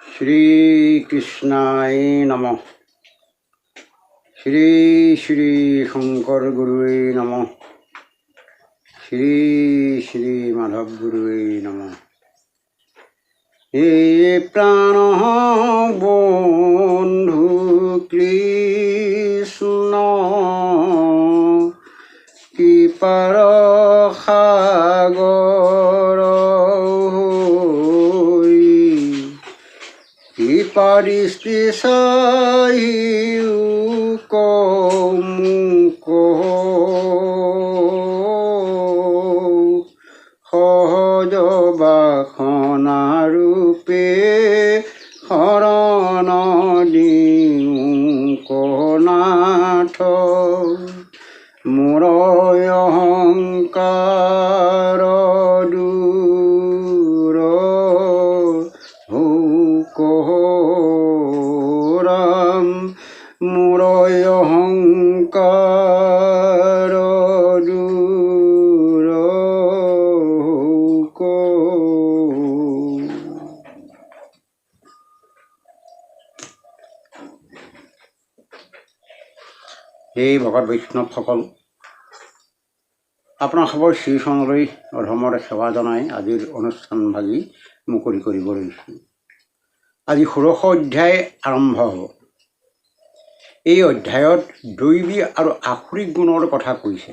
শ্ৰীকৃষ্ণায় নমঃ। শ্ৰী শ্ৰী শংকৰ গুৰুৱে নমঃ। শ্ৰী শ্ৰী মাধৱ গুৰুৱে নমঃ। হে প্ৰাণ বন্ধু কৃষ্ণ, কৃপাৰ সাগৰ, কৃপা দৃষ্টি চাহিও মোক, সহজ বাসনা ৰূপে শৰণ দিওঁ নাথ। মোৰ অহংকাৰ দূৰ হৌক ৰাম, মোৰ অহংকাৰ দূৰ হৌক। হে ভকত বৈষ্ণৱসকল, আপোনাৰ সবৰ শ্ৰীচৰণলৈ অধমৰ সেৱা জনাই আজিৰ অনুষ্ঠান ভাগি মুকলি কৰিব লৈছোঁ। আজি ষোড়শ অধ্যায় আৰম্ভ হ'ব। এই অধ্যায়ত দৈৱী আৰু আসুৰিক গুণৰ কথা কৈছে।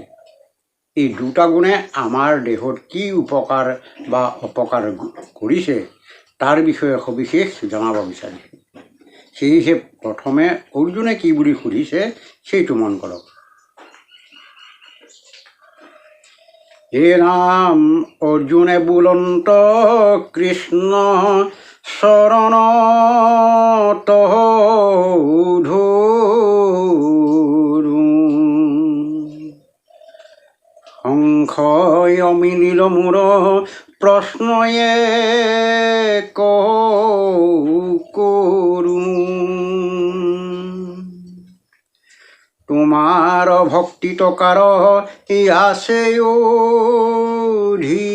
এই দুটা গুণে আমাৰ দেহত কি উপকাৰ বা অপকাৰ কৰিছে, তাৰ বিষয়ে সবিশেষ জনাব বিচাৰিছে। সেয়েহে প্ৰথমে অৰ্জুনে কি বুলি সুধিছে, সেইটো মন কৰক। হে ৰাম, অৰ্জুনে বোলন্ত কৃষ্ণ চৰণ ধৰো, সংশয় মিলিল মোৰ, প্ৰশ্নয়ে কৰোঁ। তোমাৰ ভক্তি টকাৰ আছে অধিকাৰ,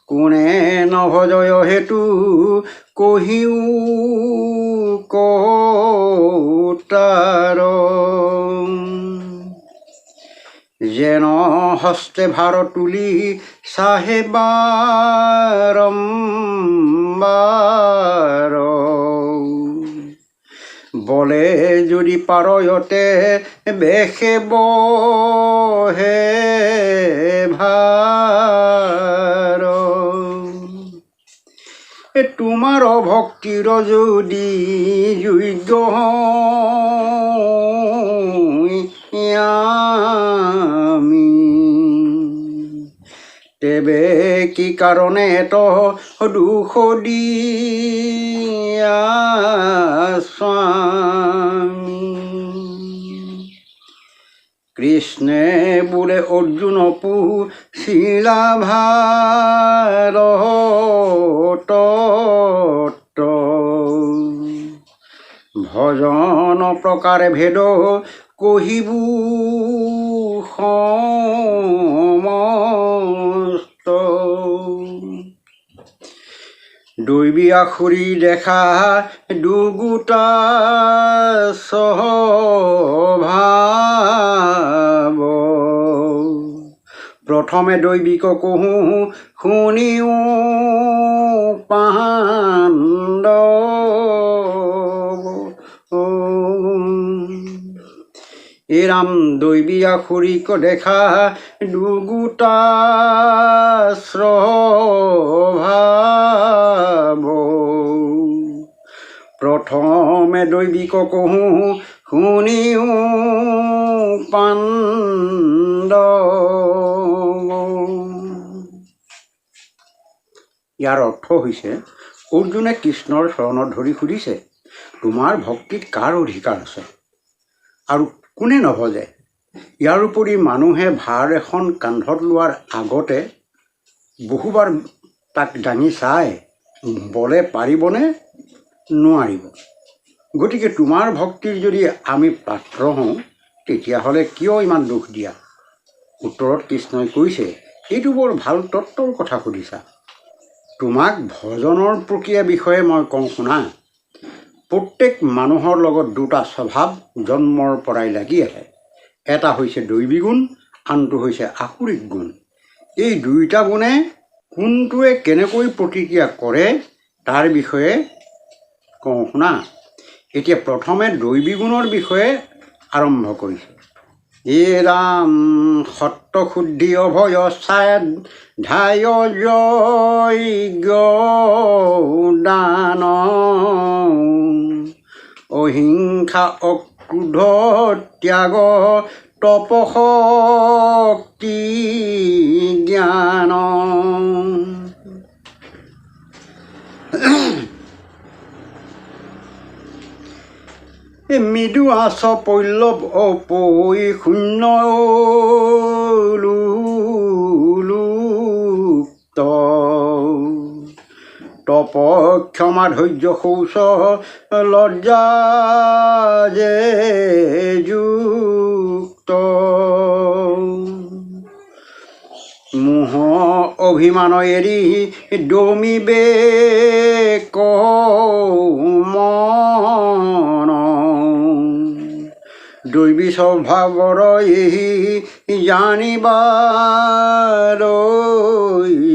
কোনে নভজয় হেতু কহিও তাৰ। যেন হস্তে ভাৰ তুলি চাহে বাৰম্বাৰ, বলে যদি পাৰয়তে বেশে বহে ভাৰ। তোমাৰ ভক্তিৰ যদি যোগ্য আমি, তেবে কি কাৰণে এত দুখ দিয়া স্বামী? কৃষ্ণে বোলে অৰ্জুন পুছিলা ভাল তত্ত্ব, ভজন প্ৰকাৰে ভেদ কহিবো সমস্ত। দৈৱী আসুৰি দেখা দুগোটা স্বভাৱ, প্ৰথমে দৈৱিক কহোঁ শুনিও পাণ্ডৱ। এই ৰাম, দৈৱী আসুৰিক দেখা দুগোটা স্বভাৱ, প্ৰথমে দৈৱিক কহোঁ শুনিও পাণ্ডৱ। ইয়াৰ অৰ্থ হৈছে, অৰ্জুনে কৃষ্ণৰ চৰণত ধৰি সুধিছে, তোমাৰ ভক্তিত কাৰ অধিকাৰ আছে আৰু কোনে নভজে? ইয়াৰ উপৰি মানুহে ভাৰ এখন কান্ধত লোৱাৰ আগতে বহুবাৰ তাক দাঙি চায়, বলে পাৰিবনে নোৱাৰিব। গতিকে তোমাৰ ভক্তিৰ যদি আমি পাত্ৰ হওঁ, তেতিয়াহ'লে কিয় ইমান দুখ দিয়া? উত্তৰত কৃষ্ণই কৈছে, এইটো বৰ ভাল তত্ত্বৰ কথা সুধিছা। তোমাক ভজনৰ প্ৰক্ৰিয়া বিষয়ে মই কওঁ শুনা। প্ৰত্যেক মানুহৰ লগত দুটা স্বভাৱ জন্মৰ পৰাই লাগি আহে। এটা হৈছে দৈৱী গুণ, আনটো হৈছে আসুৰিক গুণ। এই দুয়োটা গুণে কোনটোৱে কেনেকৈ প্ৰতিক্ৰিয়া কৰে তাৰ বিষয়ে কওঁ শুনা। এতিয়া প্ৰথমে দৈৱী গুণৰ বিষয়ে আৰম্ভ কৰিছোঁ। এ ৰাম, সত্যশুদ্ধি অভয় সাধ্যায় যজ্ঞ দান অহিংসা অক্ৰোধ ত্যাগ তপ শক্তি জ্ঞান। মৃদু আছ পল্লৱ অপৈ শূন্য লুপ্ত তপ ক্ষমা ধৈৰ্য শৌচ লজ্জা যে যুক্ত মোহ অভিমান এৰি দমিবে মন দৈৱী স্বভাৱৰ এহি জানিবা লক্ষণ।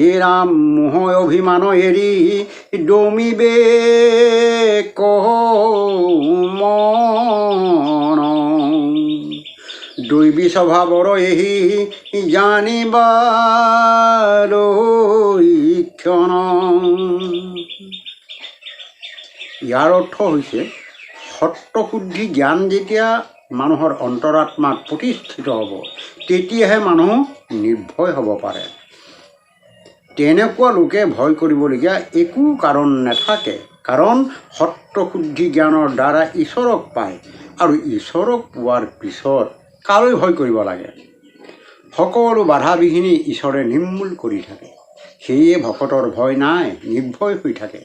এ ৰাম, মোহ অভিমান এৰি দমিবে মন দৈৱী স্বভাৱৰ এহি জানিবা লক্ষণ। ইয়াৰ অৰ্থ হৈছে সত্যশুদ্ধি জ্ঞান যেতিয়া মানুহৰ অন্তৰাত্মাত প্ৰতিষ্ঠিত হ'ব, তেতিয়াহে মানুহ নিৰ্ভয় হ'ব পাৰে। তেনেকুৱা লোকে ভয় কৰিবলগীয়া একো কাৰণ নাথাকে, কাৰণ সত্যশুদ্ধি জ্ঞানৰ দ্বাৰা ঈশ্বৰক পায় আৰু ঈশ্বৰক পোৱাৰ পিছত কালৈ ভয় কৰিব লাগে? সকলো বাধা বিঘিনি ঈশ্বৰে নিৰ্মূল কৰি থাকে। সেয়ে ভকতৰ ভয় নাই, নিৰ্ভয় হৈ থাকে।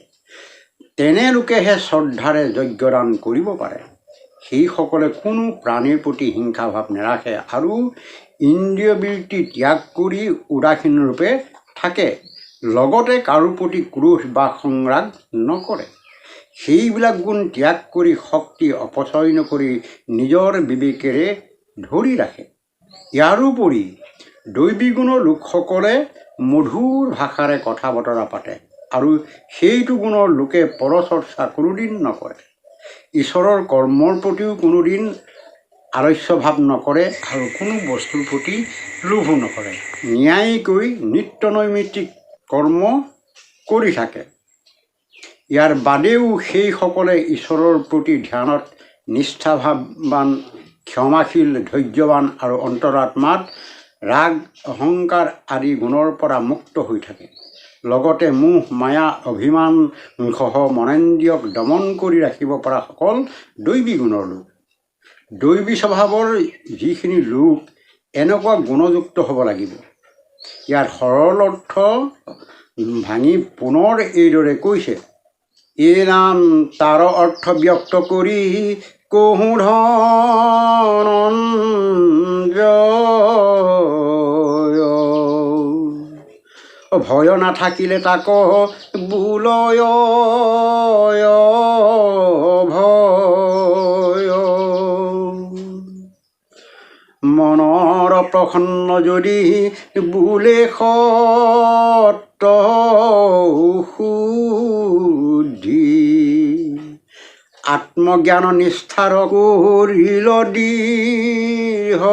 তেনে লোকেহে শ্ৰদ্ধাৰে যজ্ঞদান কৰিব পাৰে। সেইসকলে কোনো প্ৰাণীৰ প্ৰতি হিংসাভাৱ নাৰাখে আৰু ইন্দ্ৰিয়বৃত্তি ত্যাগ কৰি উদাসীন ৰূপে থাকে, লগতে কাৰো প্ৰতি ক্ৰোধ বা সংৰাগ নকৰে। সেইবিলাক গুণ ত্যাগ কৰি শক্তি অপচয় নকৰি নিজৰ বিবেকেৰে ধৰি ৰাখে। ইয়াৰোপৰি দৈৱী গুণৰ লোকসকলে মধুৰ ভাষাৰে কথা বতৰা পাতে আৰু সেইটো গুণৰ লোকে পৰচৰ্চা কোনোদিন নকৰে। ঈশ্বৰৰ কৰ্মৰ প্ৰতিও কোনোদিন আলস্যভাৱ নকৰে আৰু কোনো বস্তুৰ প্ৰতি লোভো নকৰে। ন্যায়িকৈ নিত্য নৈমিত্তিক কৰ্ম কৰি থাকে। ইয়াৰ বাদেও সেইসকলে ঈশ্বৰৰ প্ৰতি ধ্যানত নিষ্ঠাভাৱান, ক্ষমাশীল, ধৈৰ্যৱান আৰু অন্তৰাত্মাত ৰাগ, অহংকাৰ আদি গুণৰ পৰা মুক্ত হৈ থাকে। লগতে মোহ, মায়া, অভিমান সহ মনেন্দ্ৰিয়ক দমন কৰি ৰাখিব পৰা সকল দৈৱী গুণৰ লোক। দৈৱী স্বভাৱৰ যিখিনি লোক এনেকুৱা গুণযুক্ত হ'ব লাগিব। ইয়াৰ সৰল অৰ্থ ভাঙি পুনৰ এইদৰে কৈছে, এই নাম তাৰ অৰ্থ ব্যক্ত কৰি কহো ধনঞ্জয়, ভয় নাথাকিলে তাক বোলয় ভয়। মনৰ প্ৰসন্ন যদি বোলে সত্য শুদ্ধি, আত্মজ্ঞান নিষ্ঠাৰ কৰিল দৃঢ়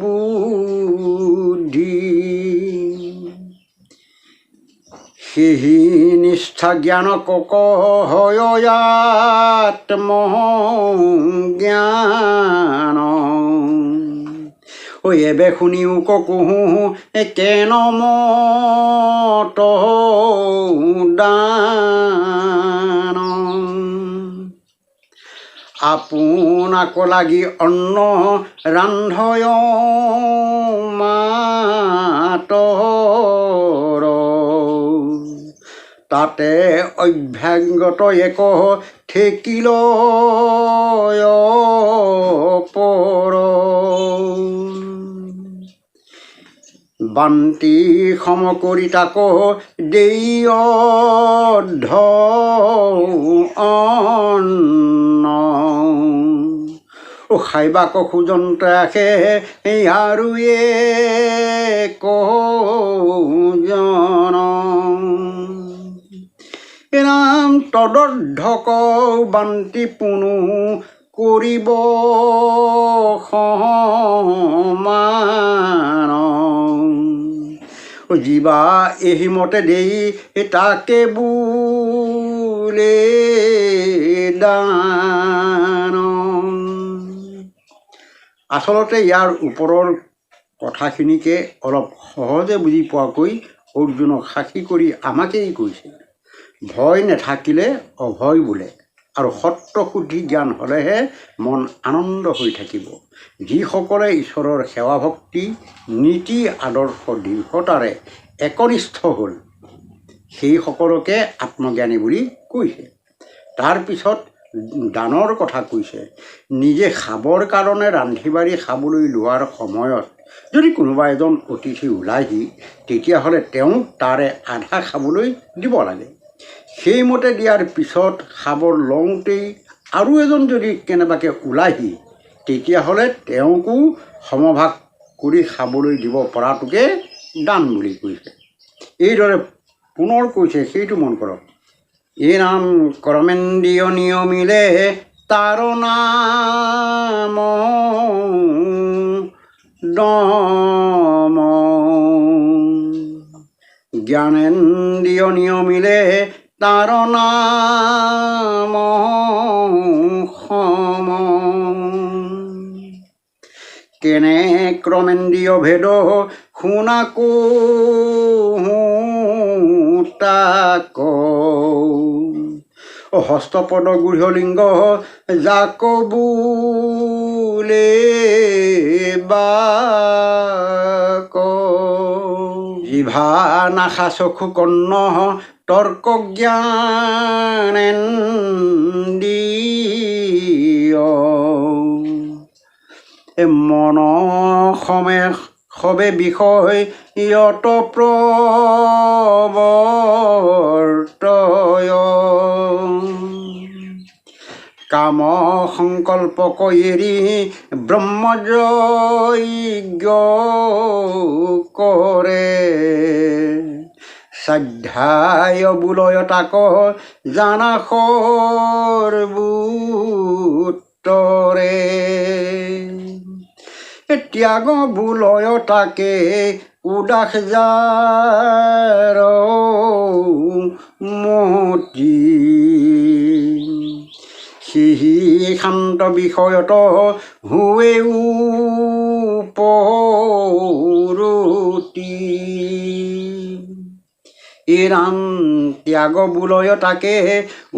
বুদ্ধি। সেহি নিষ্ঠা জ্ঞান কহয় আত্মজ্ঞান। ঐ এবে শুনিও কহো কেন মত দান। আপোনাক লাগি অন্ন ৰান্ধয় মাতৰ, তাতে অভ্যাগত এক ঠেকিল পৰ। বান্তি সম কৰি তাক দেই অৰ্ধ অন্ন। খাইবাক খোজন্ত আসে আৰু এক জন। ৰাম তদৰ্ধক বান্তি পুনু কৰিব সমান। যিবা এহিমতে দেই তাকে বোলে দান। আচলতে ইয়াৰ ওপৰৰ কথাখিনিকে অলপ সহজে বুজি পোৱাকৈ অৰ্জুনক সাক্ষী কৰি আমাকেই কৈছে, ভয় নাথাকিলে অভয় বোলে, আৰু সত্য শুদ্ধি জ্ঞান হ'লেহে মন আনন্দ হৈ থাকিব। যিসকলে ঈশ্বৰৰ সেৱা ভক্তি নীতি আদৰ্শ দৃঢ়তাৰে একনিষ্ঠ হ'ল, সেইসকলকে আত্মজ্ঞানী বুলি কৈছে। তাৰপিছত দানৰ কথা কৈছে। নিজে খাবৰ কাৰণে ৰান্ধি বাঢ়ি খাবলৈ লোৱাৰ সময়ত যদি কোনোবা এজন অতিথি ওলায়হি, তেতিয়াহ'লে তেওঁক তাৰে আধা খাবলৈ দিব লাগে। সেইমতে দিয়াৰ পিছত খাব লওঁতেই আৰু এজন যদি কেনেবাকৈ ওলায়হি, তেতিয়াহ'লে তেওঁকো সমভাগ কৰি খাবলৈ দিব পৰাটোকে দান বুলি কৈছে। এইদৰে পুনৰ কৈছে, সেইটো মন কৰক। এই নাম কৰ্মেন্দ্ৰিয় নিয়মিলে তাৰ নাম দম। জ্ঞানেন্দ্ৰিয় নিয়মিলে তাৰ নাম সম। কেনে ক্ৰমেন্দ্ৰিয় ভেদ শুনা তাক। হস্তপদ গৃহলিংগ যাক বোলে বাক। জিভা নাসা চক্ষু কৰ্ণ তৰ্ক জ্ঞানেন্দ্ৰিয়। মন সমে সবে বিষয় ইয়ত প্ৰৱৰ্তয়। কাম সংকল্প এৰি ব্ৰহ্মযজ্ঞ কৰে। স্বাধ্যায় বোলয় তাক জানা সৰ্বোত্তৰে। ত্যাগ বোলয় তাকে উদাস যাৰ মতি। সিহি শান্ত বিষয়ত হুৱে উপৰতি। ৰাম ত্যাগ বোলয় তাকে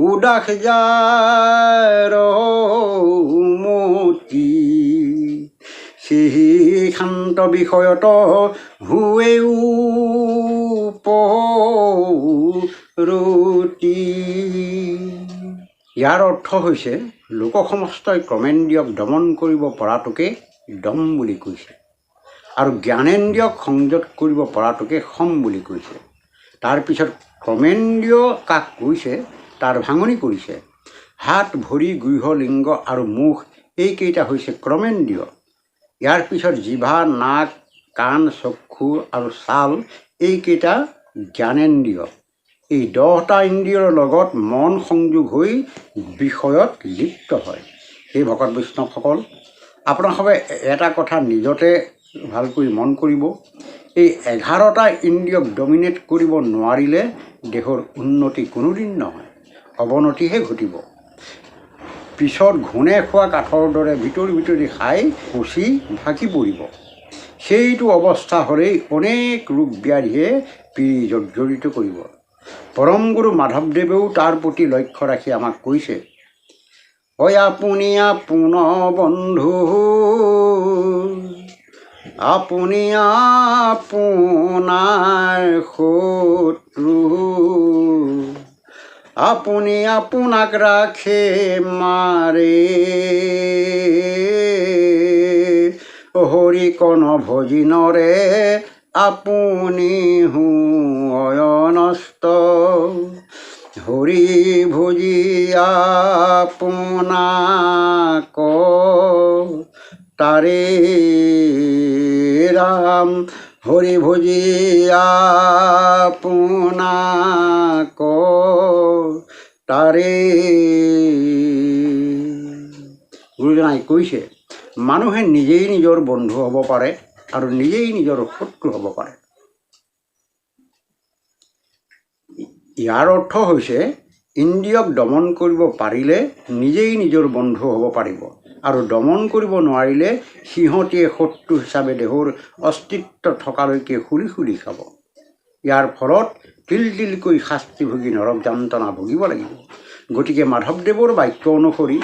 উদাস যাৰ মতি। সেহি শান্ত বিষয়ত হুৱে উপৰতি। ইয়াৰ অৰ্থ হৈছে লোকসমস্তই ক্ৰমেন্দ্ৰিয়ক দমন কৰিব পৰাটোকে দম বুলি কৈছে, আৰু জ্ঞানেন্দ্ৰিয়ক সংযত কৰিব পৰাটোকে সম বুলি কৈছে। তাৰপিছত ক্ৰমেন্দ্ৰিয় কাক কৈছে তাৰ ভাঙনি কৰিছে। হাত, ভৰি, গৃহলিংগ আৰু মুখ এইকেইটা হৈছে ক্ৰমেন্দ্ৰিয়। ইয়াৰ পিছত জিভা, নাক, কাণ, চক্ষু আৰু ছাল এইকেইটা জ্ঞানেন্দ্ৰিয়। এই 10টা ইন্দ্ৰিয়ৰ লগত মন সংযোগ হৈ বিষয়ত লিপ্ত হয়। সেই ভকত বৈষ্ণৱসকল, আপোনাসবে এটা কথা নিজতে ভালকৈ মন কৰিব, এই 11টা ইন্দ্ৰিয়ক ডমিনেট কৰিব নোৱাৰিলে দেহৰ উন্নতি কোনোদিন নহয়, অৱনতিহে ঘটিব। পিছত ঘূণে খোৱা কাঠৰ দৰে ভিতৰি ভিতৰি খাই পচি ভাগি পৰিব। সেইটো অৱস্থা হ'লেই অনেক ৰোগ ব্যাধিয়ে পীড়ি জৰ্জৰিত কৰিব। পৰম গুৰু মাধৱদেৱেও তাৰ প্ৰতি লক্ষ্য ৰাখি আমাক কৈছে, হয় আপুনি আপোন বন্ধু আপুনি আপোনাৰ শত্ৰু, আপুনি আপোনাক ৰাখে মাৰে। হৰি কণ ভজি নৰে আপুনি হুয় নষ্ট, হৰি ভজি আপোনাক তাৰে। ৰাম হৰি ভজি আপোনাক তাৰে। গুৰুজনাই কৈছে, মানুহে নিজেই নিজৰ বন্ধু হ'ব পাৰে আৰু নিজেই নিজৰ শত্ৰু হ'ব পাৰে। ইয়াৰ অৰ্থ হৈছে ইন্দ্ৰিয়ক দমন কৰিব পাৰিলে নিজেই নিজৰ বন্ধু হ'ব পাৰিব আৰু দমন কৰিব নোৱাৰিলে সিহঁতিয়ে শত্ৰু হিচাপে দেহৰ অস্তিত্ব থকালৈকে খুলি খুলি খাব। ইয়াৰ ফলত তিল তিলকৈ শাস্তি ভুগি নৰক যান্ত্ৰণা ভুগিব লাগিব। গতিকে মাধৱদেৱৰ বাক্য অনুসৰি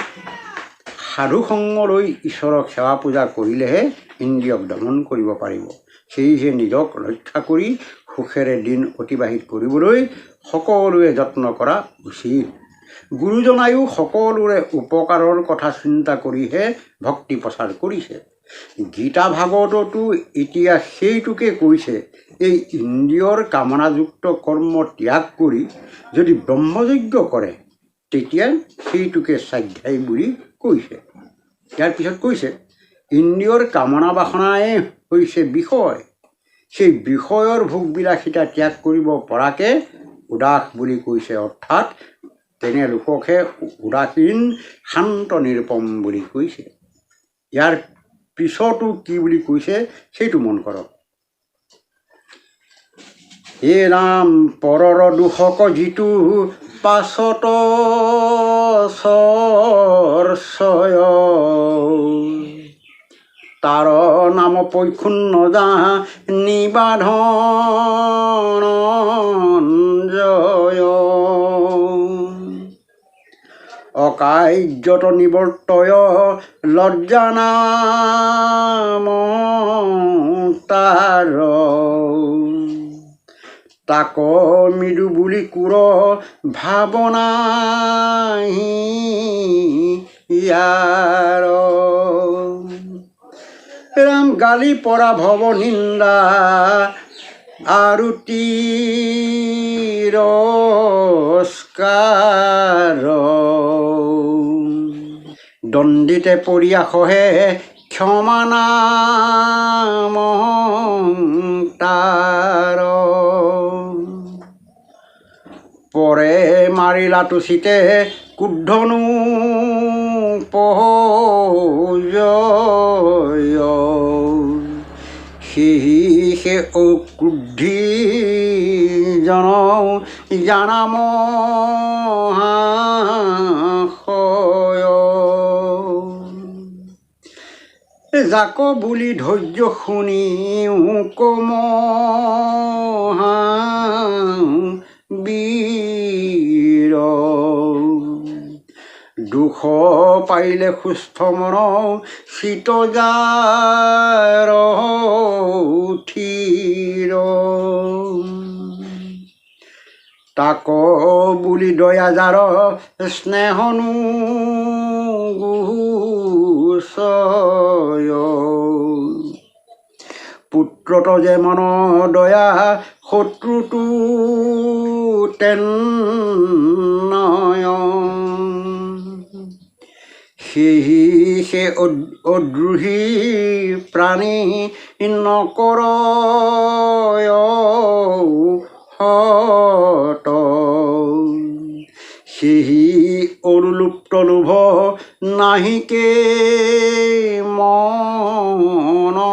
সাধু সংগ লৈ ঈশ্বৰক সেৱা পূজা কৰিলেহে ইন্দ্ৰিয়ক দমন কৰিব পাৰিব। সেয়েহে নিজক ৰক্ষা কৰি সুখেৰে দিন অতিবাহিত কৰিবলৈ সকলোৱে যত্ন কৰা উচিত। গুৰুজনায়ো সকলোৰে উপকাৰৰ কথা চিন্তা কৰিহে ভক্তি প্ৰচাৰ কৰিছে। গীতা ভাগৱততো এতিয়া সেইটোকে কৈছে, এই ইন্দ্ৰিয়ৰ কামনাযুক্ত কৰ্ম ত্যাগ কৰি যদি ব্ৰহ্মযজ্ঞ কৰে তেতিয়া সেইটোকে স্বাধ্যায় বুলি কৈছে। ইয়াৰ পিছত কৈছে, ইন্দ্ৰিয়ৰ কামনা বাসনাই হৈছে বিষয়, সেই বিষয়ৰ ভোগবিলাসিতা ত্যাগ কৰিব পৰাকে উদাস বুলি কৈছে। অৰ্থাৎ তেনে লোককহে উদাসীন শান্ত নিৰুপম বুলি কৈছে। ইয়াৰ পিছতো কি বুলি কৈছে সেইটো মন কৰক। হে ৰাম পৰৰ দোষক যিটো পাছত চৰ্চয়, তাৰ নাম পৈক্ষুণ্ণ যা নিবাধন জয়। অকাৰ্যত নিৱৰ্তয় লজ্জা নাম তাৰ, তাক মৃদু বুলি কুৰ ভাৱনা ইয়াৰ। ৰাম গালি পৰা ভৱ নিন্দা আৰু তিৰস্কাৰ, দণ্ডিতে পৰিয়া সহে ক্ষমা নাম তাৰ। পৰে মাৰিলা তুচিতে ক্ৰোধনো পজয়, সেহি অক্ৰুদ্ধি জন জানা মহাশয়। যাক বুলি ধৈৰ্য শুনি কমহা বীৰ, দুখ পাইলে সুস্থ মন চিত যাৰ থিৰ। তাক বুলি দয়া যাৰ স্নেহনু গুচয়, পুত্ৰত যে মন দয়া শত্ৰুটো তেনয়। সেহি সে অদ্ৰোহী প্ৰাণী নকৰ হত, সেহি অলোলুপ্ত লোভ নাহিকে মনত।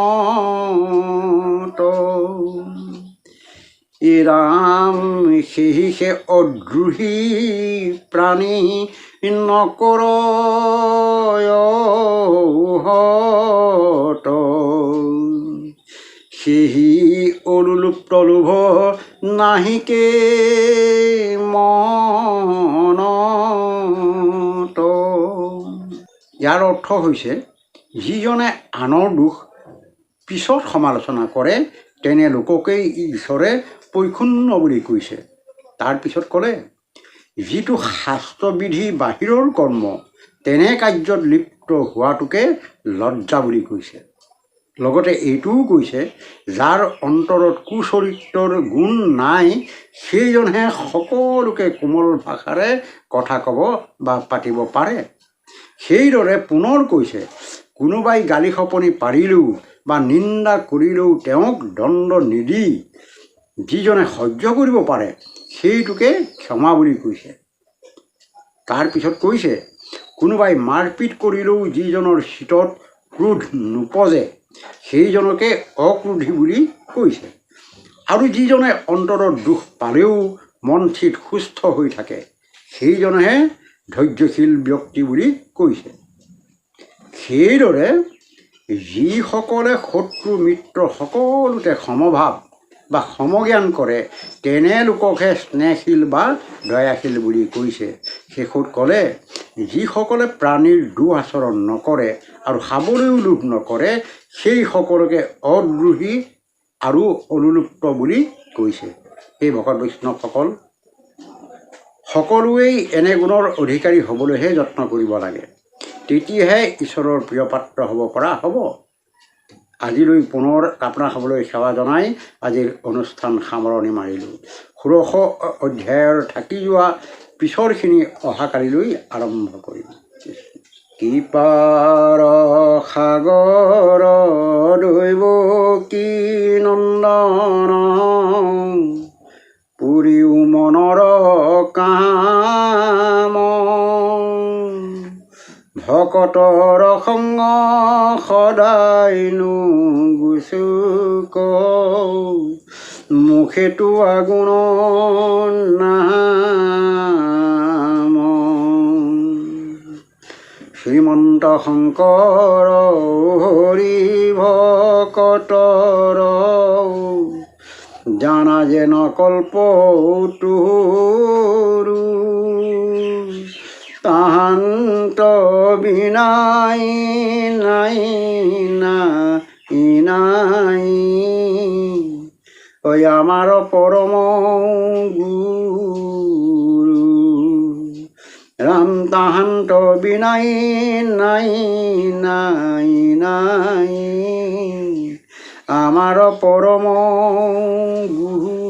ৰাম সেহি সে অদ্ৰোহী প্ৰাণী নকৰ হত, সেহি অলোলুপ্ত লোভ নাহিকে মনত। ইয়াৰ অৰ্থ হৈছে, যিজনে আনৰ দোষ পিছত সমালোচনা কৰে, তেনে লোককেই ঈশ্বৰে পৈশূন্য বুলি কৈছে। তাৰপিছত ক'লে, যিটো শাস্ত্ৰবিধি বাহিৰৰ কৰ্ম, তেনে কাৰ্যত লিপ্ত হোৱাটোকে লজ্জা বুলি কৈছে। লগতে এইটোও কৈছে, যাৰ অন্তৰত কুচৰিত্ৰৰ গুণ নাই, সেইজনহে সকলোকে কোমল ভাষাৰে কথা ক'ব বা পাতিব পাৰে। সেইদৰে পুনৰ কৈছে, কোনোবাই গালি শপনি পাৰিলেও বা নিন্দা কৰিলেও তেওঁক দণ্ড নিদি যিজনে সহ্য কৰিব পাৰে, সেইটোকে ক্ষমা বুলি কৈছে। তাৰপিছত কৈছে, কোনোবাই মাৰপিট কৰিলেও যিজনৰ চিতত ক্ৰোধ নোপজে, সেইজনকে অক্ৰোধী বুলি কৈছে। আৰু যিজনে অন্তৰত দুখ পালেও মন চিত সুস্থ হৈ থাকে, সেইজনেহে ধৈৰ্যশীল ব্যক্তি বুলি কৈছে। সেইদৰে যিসকলে শত্ৰু মিত্ৰ সকলোতে সমভাৱ বা সমজ্ঞান কৰে, তেনে লোককহে স্নেহশীল বা দয়াশীল বুলি কৈছে। শেষত ক'লে, যিসকলে প্ৰাণীৰ দুআচৰণ নকৰে আৰু খাবলৈও লোভ নকৰে, সেই সকলকে অদ্ৰোহী আৰু অনুলুপ্ত বুলি কৈছে। সেই ভকত বৈষ্ণৱসকল, সকলোৱেই এনে গুণৰ অধিকাৰী হ'বলৈহে যত্ন কৰিব লাগে, তেতিয়াহে ঈশ্বৰৰ প্ৰিয় পাত্ৰ হ'ব পৰা হ'ব। আজিলৈ পুনৰ আপোনাসকললৈ সেৱা জনাই আজিৰ অনুষ্ঠান সামৰণি মাৰিলোঁ। ষোড়শ অধ্যায়ৰ থাকি যোৱা পিছৰখিনি অহাকালিলৈ আৰম্ভ কৰিম। কৃপাৰ সাগৰ দৈৱকী নন্দন, পুৰিও মনৰ কাম, ভকতৰ সঙ্গ সদায়নো গুচুক, মুখেতো আগুণ নাম। শ্ৰীমন্ত শংকৰ হৰি ভকতৰ, জানা যেন কল্প তৰু, তাহান্ত বিনাই নাই নাই নাই ঐ আমাৰ পৰম গুৰু। ৰাম তাহান্ত বিনাই নাই নাই নাই আমাৰ পৰম গুৰু।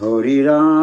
হৰি ৰাম।